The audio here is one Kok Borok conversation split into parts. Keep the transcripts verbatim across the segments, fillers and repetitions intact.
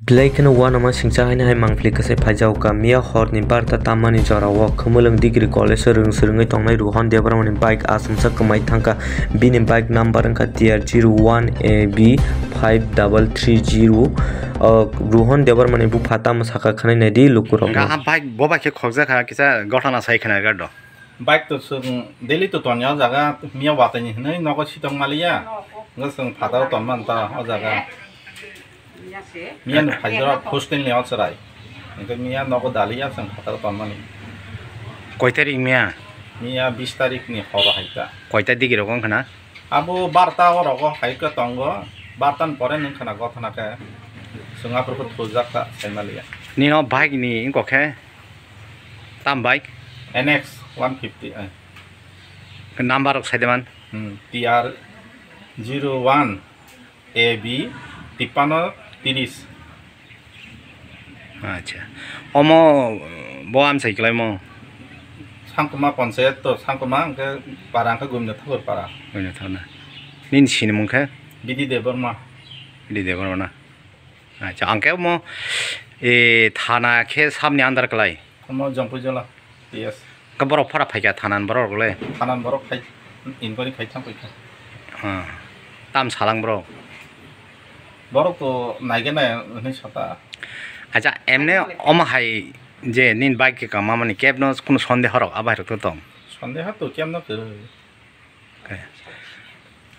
Belai kheno uanama singcha haino hai mangpili kwsai phaijao ka. Miya horni barta tammani jorao Khumulwng Degree College o rwng swrwngwi tongnai Rohan Debbarmani bike achomsa kwmai thangkha. Bini bike number wngkha T R zero one A B five double three zero. O, Rohan Debbarmani bupha tamo sakha khwnai naidi lukurokno. Hwnkha ah bike, bo bike khe khokjakha, kisa gothana sai khwna gardo. Bike to chwng daily to tonya o jaga, miya watani hinwi nogo sitong maliya. Hwnkhe chwng phataro tonmani ta o jaga. Miya ni phaijak hostel ni o chwrai. Hwnkhe miya nogo daliya chwng phataro tonmani. Koi tarik miya? Miya bis tarik ni horo hai ta. Koita digi rok wngkha na? Abo barta o rogo hai khe tongo. Barta ni pore nwng khwna gothana khe. Chwng aphuru khe thujak ta sai maliya. Nino bike ni wngkha khe? Tam bike? N X one fifty, eh. Number rok sai de man? Hmm, T R zero one A B tippano tiris. Acha. Omo bo amsai kelaimo? Sangkuma panchayat to, Sangkuma hwnkhe para hwnkhe Gumina Thakur para. Gumina Thakur na. Nini sinimung khe? Bidi Debbarma. Bidi Debbarma na. Acha, ang khe omo, e, thana khe sabni under kwlai? Omo Jompuijola, P S. Khe borok phara phaikha thanan borok le? Thanan borok khai, inquiry khai thang paikha. Ah, tam salang borok? Borok to naigena hwnwi sata. Acha, emne omo hai je nini bike khe kama mani kebno kunu sondeho rok, abo hai rok to tong? Sondeho to kebno kwrwi.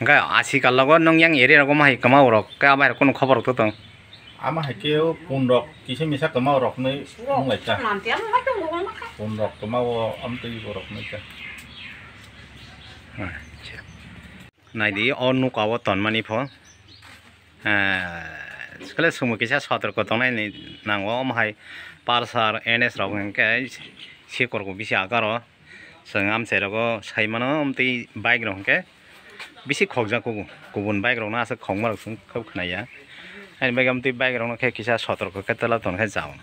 Hwnkhe asi kalogo nwng yang area rogo ma hai kwma rok, khe abo hai rok kunu khobor rok to tong? Ama hai khe o pun rok kisa misa kwma rok nwi wng lai kha. Pun rok kwma o amtwi borok nwi kha. Acha. Naidi o nuka o tonmani pho. Eh, sikle sumo kisa sotorko tongnai ni nango, omo hai Pulsar N S rok hwnkhe sikor ko bisi agaro. Chwng amchai rogo sai mano, amtwi bike rok hwnkhe bisi khokjak kugo, kubun bike rok no aswk khokma rok chwng khub khwnaya. Ani bagwi amtwi bike rok no khe kisa sotorko khe twla tong khe jao.